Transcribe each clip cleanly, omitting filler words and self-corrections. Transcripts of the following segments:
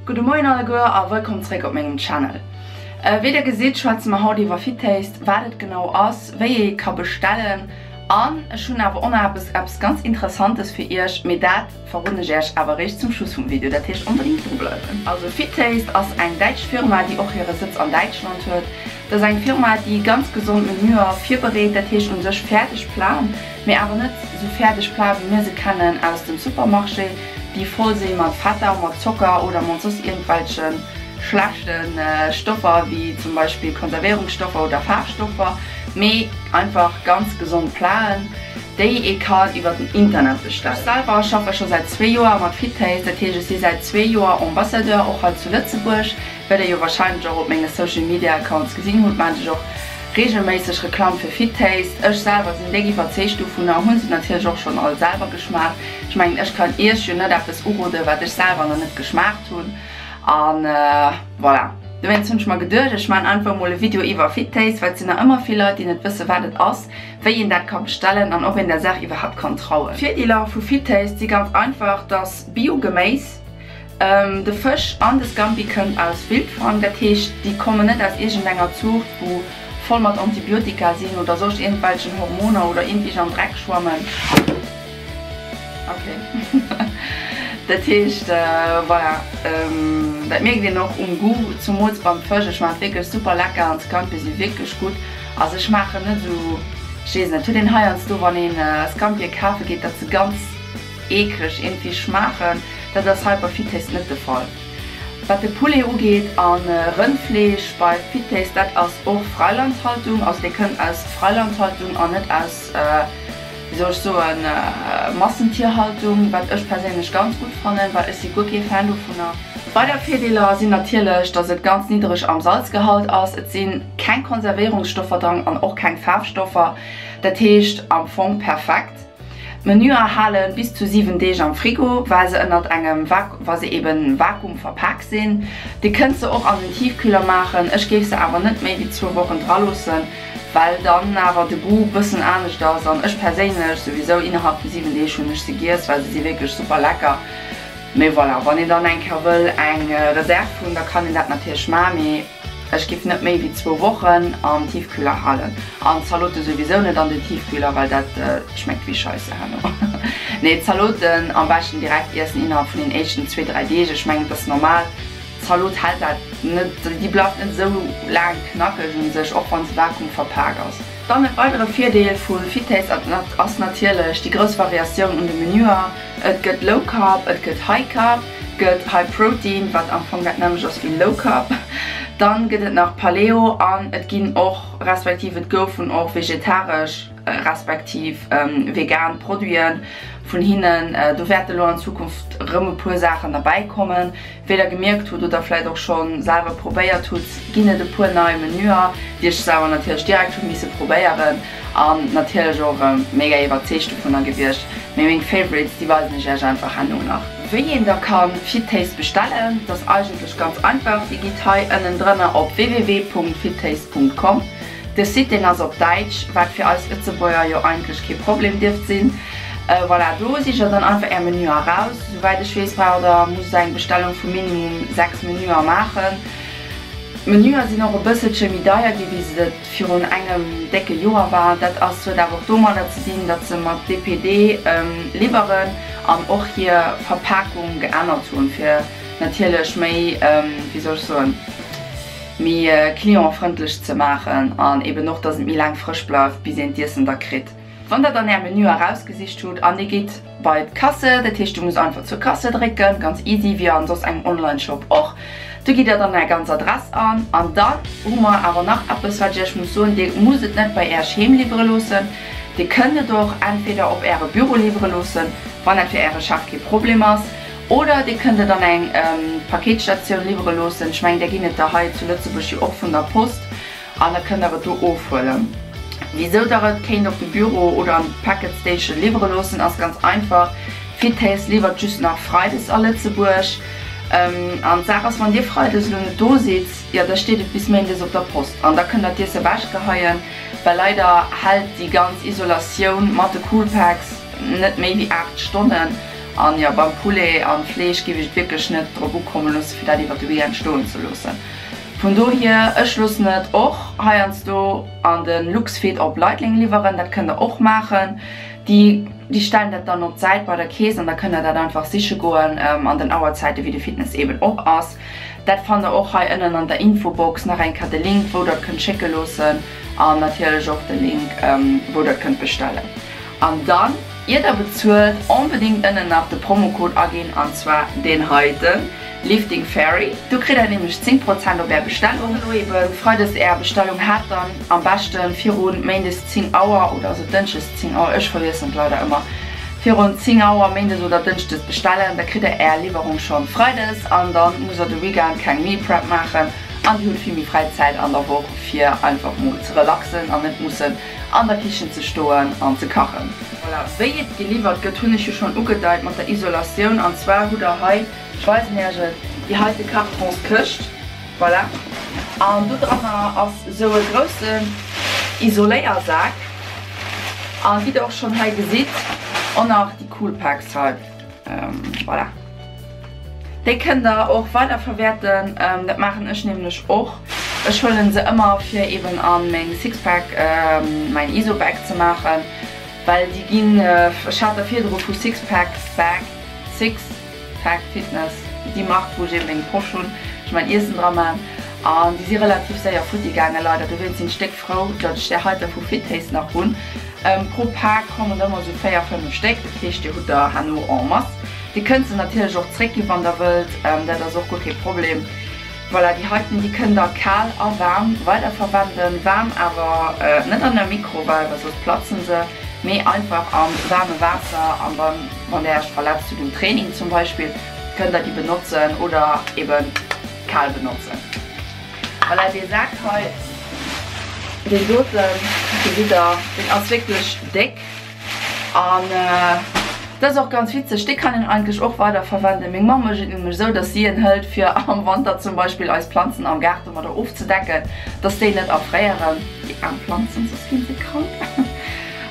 Gudde Moien alleguer a wëllkomm zréck op mengem Channel. Wéi der gesitt schwätze mer haut iwwer Fit Taste, wat et genau ass, wéi ee ka bestellen an ech hunn awer och nach eppes eppes ganz Interessantes fir iech, mee dat verroden ech iech awer eréischt zum Schluss vum Video, dat heescht onbedéngt dru bleiwen. Also Fit Taste ass eng däitsch Firma déi och hire Sëtz an Däitschland huet. Dat ass eng Firma déi ganz gesond Menüer virbereet, dat heescht un sech fäerdeg Platen, mee awer net sou fäerdeg Platen wéi mir se kennen aus dem Supermarché, déi voll si mat Fetter, mat Zocker oder mat soss iergendwelche schlechte Stoffer wéi zum Beispill Konservéierungsstoffer oder Faarfstoffer, mee einfach ganz gesond Platen, déi ee kann iwwer den Internet bestellen. Ech selwer schaffe scho säit zwee Joer mat Fit Taste, dat heescht ech si säit zwee Joer Ambassadeur, och hei zu Lëtzebuerg. Wéi der jo warscheinlech och op menge Social Media Accounts gesinn hutt, maachen ech och regelméisseg Reklamm fir Fit Taste. Ech selwer sinn déck iwwerzeegt dovunner, hunn se natierlech och schonn all selwer geschmaacht. Ech mengen ech kann iech jo net eppes uroden, wat ech selwer nach net geschmaacht hunn. An voilà, dowéinst hunn ech mer geduecht, ech maachen einfach emol e Video iwwer Fit Taste, well et sinn nach ëmmer vill Leit, déi net wëssen, wat et ass, wéi een dat ka bestellen an ob een der Saach iwwerhaapt kann trauen. D'Virdeeler vu Fit Taste si ganz einfach, dass Bio-Geméis, De Fësch an de Scampi kënnt aus Wildfang, dat heescht déi kommen net aus iergendenger Zuucht wou voll mat Antibiotika sinn oder soss iergendwelchen Hormoner oder iergendwéi am Dreck schwammen. Ok dat heescht voilà, dat mierkt een och um Goût, zumools beim Fësch. Ech maachen et wierklech super lecker an d'Scampi si wierklech gutt. Also ech maachen net esou, ech weess net, huet een heiansdo wann een Scampie kafe geet, datt se ganz. Eekleg iergendwéi schmaachen, dat ass hei bei Fit Taste net de Fall. Wat de Poulet ugeet a Rëndfleesch bei Fit Taste, dat ass och Freilandhaltung, also dee kënnt aus Freilandhaltung an net aus, wéi soll ech soen, Massentierhaltung, wat ech perséinlech ganz gutt fannen, well ech si guer kee Fan dovunner. Weider Virdeeler sinn natierlech, dass et ganz niddereg am Salzgehalt ass, et si keng Konservéierungsstoffer dran an och keng Faarfstoffer, dat heescht am Fong perfekt. D'Menüer halen bis zu 7 Deeg am Frigo, well se ënnert engem wa se eben Vakuum verpak sinn. Dir kënnt se och an den Tiefkühler maachen, ech géif se awer net méi wéi zwou Wochen dra loossen, well dann awer de Goût bëssen anescht ass an ech perséinlech souwisou innerhalb vu 7 Deeg hunn ech se giess, well se si wierklech super lecker. Mee voilà, wann een dann eng Kéier wëll eng Reserve hunn, da kann een dat natierlech maachen, mee. Ech giff net méi wéi zwou Wochen am Tiefkühler halen. An Zaloten souwisou net an den Tiefkühler, well dat schmeckt wéi Scheisse herno. Nee, Zaloten am beschten direkt iessen innerhalb vun den éischten zwee, dräi Deeg. Ech mengen et ass normal, Zalot hält dat net, déi bleift net esou laang knackeg un sech, och wann se vakuum verpak ass. Dann e weidere Virdeel vu Fit Taste ass natierlech déi grouss Variatioun un de Menüer. Et gëtt Low Carb, et gëtt High Carb. Gëtt High Protein, wat am Fong dat nämmlecht ass wéi Low Carb. Dann gëtt et nach Paleo an et ginn och, respektiv et goufen och vegetaresch respektiv vegan Produiten vun hinnen. Do wäerte lo an Zukunft rëm e puer Saachen derbäi kommen. Wéi der gemierkt hutt oder vläit och scho selwer probéiert hutt, ginn et e puer nei Menüer, déi ech selwer natierlech direkt hu misse probéieren an natierlech och erëm mega iwwerzeegt dovunner gewiescht. Mee meng Favorites, déi weisen ech iech einfach herno nach. Wéi een da kann Fit Taste bestellen, dat ass eigentlech ganz einfach. Dir gitt hei ënnendrënner op www.fittaste.com. De Site deen ass op Däitsch, wat fir eis Lëtzebuerger jo eigentlech kee Problem dierft sinn. Voilà, do sicht der dann einfach är Menüer eraus. Souwäit ech weess braucht der, musst der eng Bestellung vu minimum 6 Menüer maachen. D'Menüer sinn och e bësselche méi deier gi wéi se et virun engem décke Joer war. Dat ass, huet awer och domadder ze dinn, datt se mat DPD liwweren an och hir Verpakung geännert hunn, fir natierlech méi, wéi soll ech soen, méi clientfrëndlech ze maachen an eben och, datt et méi laang frësch bleift, bis een d'Iessen da kritt. Wann der dann är Menü erausgesicht hutt an dir gitt bei d'Kasse, dat heescht du muss einfach zur Kasse drécken, ganz easy wéi an soss engem Online Shop och, do gitt der dann är ganz Adress an an dann hu mer awer nach eppes wat ech iech muss soen, dir musst et net bei äerch heem liwwere loossen, dir kënnt et och entweder op äre Büro liwwere loossen, wann dat fir äre Chef kee Problem ass, oder dir kënnt et an eng Paketstatioun liwwere loossen, ech mengen där ginn et der hei zu Lëtzebuerg jo och vun der Post. An da kënnt der et do ofhuelen. Wisou der et kéint op de Büro oder an d'Packet Station liwwere loossen ass ganz einfach, Fit Taste liwwert just nach Freides a Lëtzebuerg. An d'Saach ass, wann dir Freides elo net do sidd, jo da steet et bis Méindes op der Post an da kënnt der d'Iesse ewechgeheien, well leider hält déi ganz Isolatioun mat de Coolpacks net méi wéi 8 Stonnen. An jo, beim Poulet an Fleesch giff ech et wierklech net drop ukomme loossen fir dat iwwert de Weekend stoen ze loossen. Vun dohier, ech loossen et och heiansdo an de Luxfit op Leitleng liwweren, dat kënnt der och maachen. Déi déi stellen dat dann op d'Säit bei der Kees an da kënnt der dat einfach siche goen an den Auerzäiten wéi de Fitness eben op ass. Dat fannt der och hei ënnen an der Infobox nach eng Kéier de Link wou der et kënnt schécke loossen an natierlech och de Link wou der et kënnt bestellen. An dann, ier der bezuelt, onbedingt ënnen nach de Promocode aginn an zwar deen heiten, LiftingFairy. Do kritt der nämlech 10 Prozent op är Bestellung. Elo eben Freides är Bestellung hat, dann am beschten virun Méindes 10 Auer oder ass et Dënschdes 10 Auer, ech verwiessen et leider ëmmer, virun 10 Auer Méindes oder Dënschdes bestellen, da kritt der är Liwwerung schonn Freides an dann musst der de Weekend keng Meal Prep maachen an dir hutt vill méi fräi Zäit an der Woch fir einfach mol ze relaxen an net mussen an der Kichen ze stoen an ze kachen. Voilà, wéi et geliwwert gëtt hunn ech jo schonn ugedeit mat der Isolatioun an zwar hutt der hei, ech weisen iech et, déi heite Kartonskëscht, voilà, an do dranner ass esou e groussen Isoléiersak an wéi der och schonn hei gesitt och nach déi Coolpacks hei. Voilà. Déi kënnt der och weiderverwäerten. Dat maachen ech nämlech och. Ech huelen se ëmmer fir eben a meng Sixpack mäin Isobag ze maachen, well déi ginn, ech hat der virdru vu Sixpack Bag, Sixpack Fitness, déi Mark wou ech eben meng Posch hunn, ech mäin Iessen dra maan, an déi si relativ séier futti gaangen leider. Dowéinst sinn ech déck frou, datt ech där heiter vu Fitaste nach hunn. Pro Pak kommen der ëmmer esou 4, 5 Stéck, dat heescht dir hutt der herno en masse. Dir kënnt se natierlech och zréckginn wann der wëllt, dat ass och guer kee Problem. Voilà, déi heiten déi kënnt der kal a waarm weiderverwenden, waarm awer net an der Mikrowell, well soss platzen se, mee einfach am waarme Waasser an dann wann der iech verletzt hutt um Training zum Beispill, kënnt der déi benotzen oder eben kal benotzen. Voilà, dee Sak hei, deen doten, gesitt der, deen ass wierklech déck an dat ass och ganz witzeg, dee kann een eigentlech och weider verwenden. Meng Mamm mécht et nämlech esou, dass si en hëlt fir am Wanter zum Beispill eis Planzen am Gaart domadder ofzedecken, dass déi net erfréieren, déi aarm Planzen, soss ginn se krank.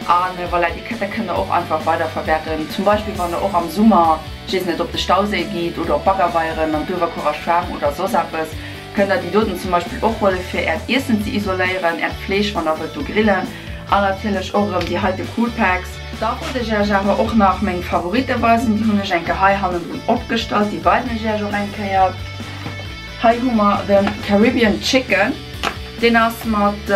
An voilà, déi Këtte kënnt der och einfach weider verwäerten, zum Beispill wann der och am Summer, ech weess net, op de Stauséi gitt oder op Baggerweieren an d'Uewerkuerer Schwämm oder soss eppes. Kënnt der déi doten zum Beispill och huelen fir äert Iessen ze isoléieren, äert Fleesch wann der wëllt do grillen an natierlech och erëm déi heite Coolpacks. Da wollt ech iech awer och nach meng Favorite weisen, déi hunn ech eng Kéier hei hannendrun opgestallt, déi weisen ech iech och eng Kéier. Hei hu mer de Caribbean Chicken, deen ass mat.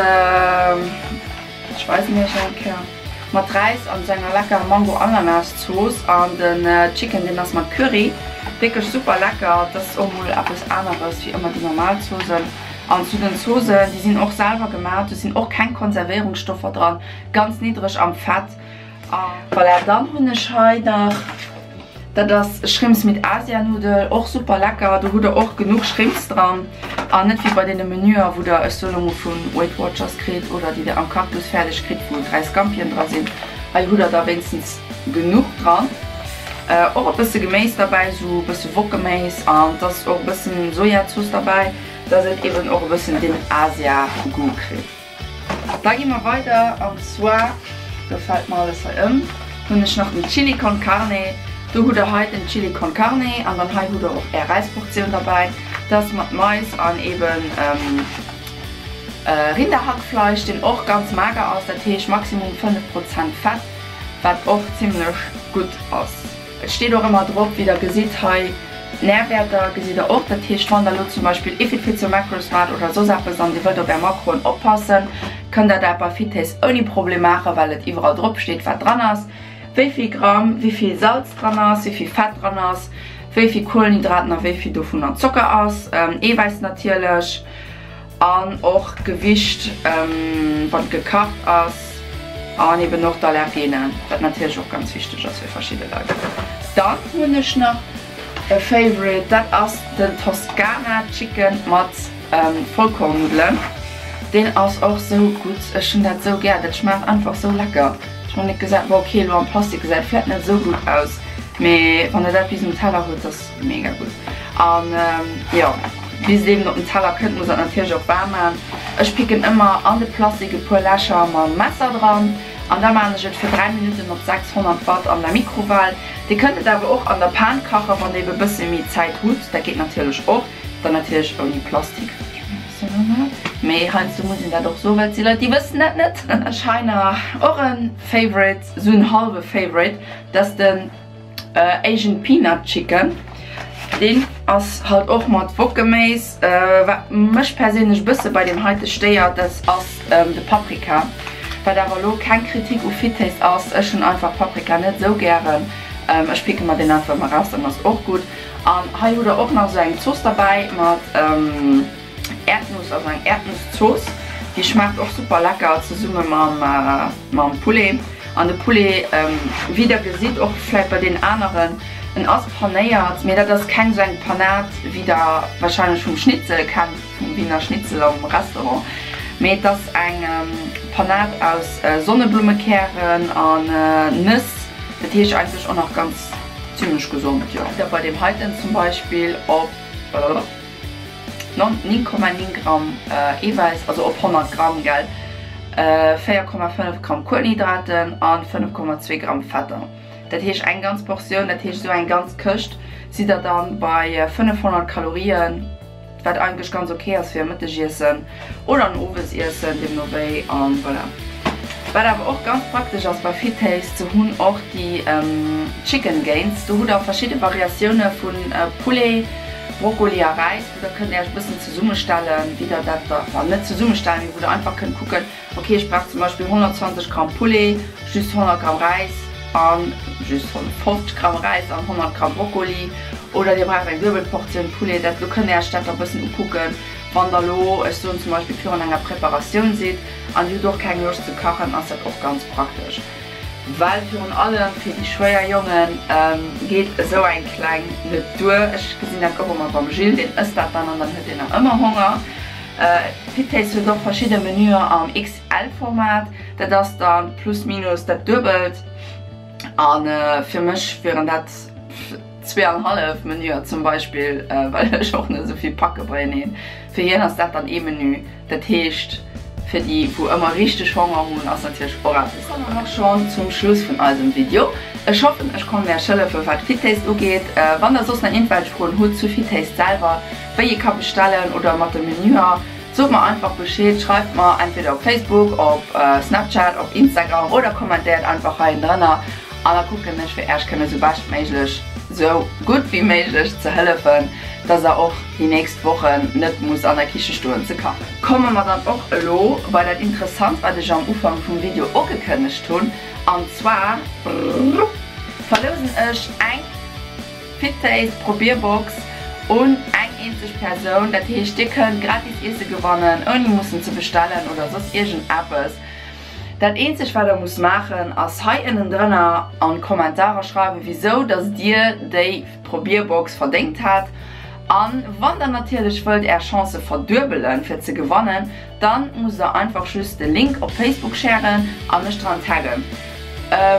Ech weisen iech eng Kéier. Mat Räis an esou enger leckerer Mango-Ananas-Zooss an den Chicken deen ass mat Curry. Wierklech super lecker. Dat ass och mol eppes aneres wéi ëmmer déi normal Zoosen. An zu den Zoosen, déi sinn och selwer gemaach, do sinn och keng Konservéierungsstoffer dran, ganz niddreg am Fett. Voilà, dann hunn ech hei nach, dat ass Shrimps mit Asianudel, och super lecker. Do hutt der och genuch Shrimps dran an net wéi bei deene Menüer, wou der, ech soe lo mol, vu Weight Watchers kritt oder déi der am Cactus fäerdeg kritt, wou 3 Scampien dra sinn. Hei hutt der da wéinstens genuch dran. Och e bësse Geméis derbäi, sou e bësse Wokgeméis an et ass och e bëssen Sojazooss derbäi, dass et eben och e bëssen deen Asia-Goût kritt. Da gi mer weider an zwar, do fällt mer alles hei ëm, hunn ech nach den Chili con Carne. Do hutt der hei den Chili con Carne an dann hei hutt der och är Räisportioun derbäi. Dat ass mat Mais an eben Rinderhackfleisch, deen och ganz mager ass, dat heescht maximum 5 Prozent Fett, wat och zimlech gutt ass. Et steet och ëmmer drop, wéi der gesitt hei, d'Närwäerter gesitt der och. Dat heescht, wann der elo zum Beispill Iffi Pizza Macros maacht oder soss eppes an dir wëllt op är Makroen oppassen, kënnt der dat bei Fitaste ouni Problem maachen, well et iwwerall drop steet, wat dran ass, wéi vill Gramm, wéi vill Salz dran ass, wéi vill Fett dran ass, wéi vill Kohlenhydraten a wéi vill dovunner Zocker ass, Eewäiss natierlech. An och d'Gewicht wann et gekacht ass an eben och d'Allergenen, wat natierlech och ganz wichteg ass fir verschidde Leit. Dann hunn ech nach e Favorite, dat ass den Toscana Chicken mat Vollkornnuddelen. Deen ass och sou gutt, ech hunn dat sou gär, dat schmaacht einfach sou lecker. Ech hunn net gesat, bon ok elo am Plastik gesäit vläit net sou gutt aus, mee wann der dat bis um Teller hutt, ass Mega gutt. An jo, bis et eben op den Teller kënnt, muss et natierlech och waarm maan. Ech picken ëmmer an de Plastik e puer Lächer mam Messer dran. An da maan ech et fir 3 Minutten op 600 Watt an der Mikrowell. Dir kënnt et awer och an der Pan kachen, wann dir ebe bësse méi Zäit hutt. Dat geet natierlech och. Dann natierlech ouni Plastik, ech mengen ass jo normal. Mee heiansdo muss een dat och soen, well et si Leit déi wëssen dat net. Ech hei nach och en Favorite, sou en halwe Favorite, dat ass den Asian Peanut Chicken. Deen ass halt och mat Wokgeméis. Wat mech perséinlech e bësse bei deem heite stéiert, dat ass de Paprika. Wat awer elo keng Kritik u Fit Taste ass, ech hunn einfach Paprika net esou gären. Ech picke mer deen einfach ëmmer raus, dann ass och gutt. An hei hutt der och nach esou eng Zooss derbäi mat Erdnuss, also eng Erdnusszooss. Déi schmaacht och super lecker zesumme mam Poulet. An de Poulet, wéi der gesitt, och vläit bei deenen aneren, en ass panéiert, mee dat ass keng esou eng Panade, wéi der wahrscheinlech vum Schnitzel kennt, vum Wiener Schnitzel am Restaurant, mee et ass eng Panade aus Sonneblummekären an Nëss. Dat heescht eigentlech och nach ganz zimlech gesond, jo. Da bei deem heiten zum Beispill op 9,9 Gramm Eewäiss, also op 100 Gramm, gell, 4,5 Gramm Kuelenhydraten an 5,2 Gramm Fetter. Dat heescht eng ganz Portioun, dat heescht esou eng ganz Këscht, sidd der dann bei 500 Kalorien. Wat eigentlech ganz ok ass fir e Mëttegiessen oder en Owesiessen, deemno wéi. An voilà. Wat awer och ganz praktesch ass bei Fit Taste, se hunn och déi Chicken Gains. Do hutt der verschidde Variatioune vu Poulet, Brokkoli a Räis, wou der kënnt Äech e bëssen zesummestellen, wéi der dat da, enfin net zesummestellen, mee wou der einfach kënnt kucken, Ok, ech brauch zum Beispill 120 Gramm Poulet, just 100 Gramm Räis an just 50 Gramm Räis an 100 Gramm Brokkoli. Oder dir braucht eng duebel Portioun Poulet. Dat lo kënnt dir iech dat da bëssen ukucken, wann der lo, ech soen zum Beispill, virun enger Preparatioun sidd an dir hutt och keng Loscht ze kachen, ass dat och ganz praktesch. Well virun allem fir déi schwéier Jongen geet esou eng kleng net duer. Ech gesinn dat och ëmmer beim Gilles, deen ësst dat dann an dann huet deen nach ëmmer Honger. Fit Taste huet och verschidde Menüer am XL-Format, dat ass dann plus minus dat duebelt an fir mech wieren dat zweeanhallef Menüer zum Beispill, well ech och net esou vill packe beieneen. Fir hien ass dat dann ee Menü, dat heescht fir déi wou ëmmer richteg Honger hunn ass natierlech och eppes dobäi. Komme mer schonn zum Schluss vun eisem Video. Ech hoffen ech konnt Iech hëllefe wat Fit Taste ugeet. Wann der soss nach iergendwelch Froen hutt zu Fit Taste selwer, wéi ee ka bestellen oder mat de Menüer, sot mer einfach Bescheed, schreift mer entweder op Facebook, op Snapchat, op Instagram oder kommentéiert einfach hei ënnendrënner an da kucken ech fir äerch kënne sou beschtméiglech, sou gutt wéi méiglech ze hëllefen, dass der och déi nächst Wochen net musst an der Kiche stoen ze kachen. Komme mer dann och elo bei dat Interessant wat ech am Ufank vum Video ugekënnegt hunn an zwar verlousen ech eng. Fit Taste Probierbox un eng eenzeg Persoun, dat heescht dir kënnt gratis Iesse gewannen ouni mussen ze bestellen oder soss iergend eppes. Dat eenzegt wat der musst maachen ass hei ënnendrënner an d'Kommentarer schreiwen wisou dass dir déi Probierbox verdéngt hat an wann der natierlech wëllt är Chancë verduebelen fir ze gewannen, Dann musst der einfach just de Link op Facebook sharen a mech dran taggen.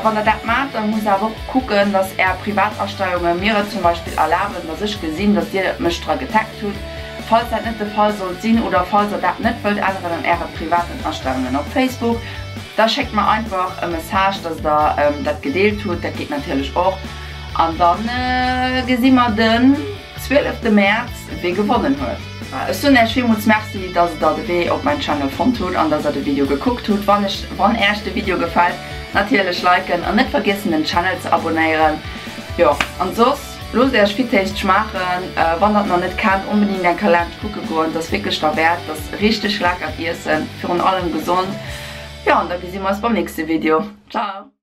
Wann der dat maacht, dann musst der awer och kucken, dass är Privatastellunge mir et zum Beispill erlaben, dass ech gesinn, dass dir mech dra getaggt hutt. Falls dat net de Fall sollt sinn oder falls der dat net wëllt änneren an äre privaten Astellungen op Facebook, da schéckt mer einfach e Message, dass der dat gedeelt hutt. Dat geet natierlech och. An dann gesi mer den. 12 Mäerz wee gewonnen huet. Ech soen äech villmools Merci dass der de Wee op mäin Channel fonnt hutt an dass der de Video gekuckt hutt. Wann ech wann äech de Video gefällt natierlech liken an net vergiessen den Channel ze abonéieren. Jo an soss loosst äech Fit Taste schmaachen. Wann der et nach net kennt onbedingt eng Kéier laanscht kucke goen, et ass wierklech derwäert. Et ass richteg leckert Iessen, virun allem gesond. Jo an da gesi mer eis beim nächste Video. Ciao.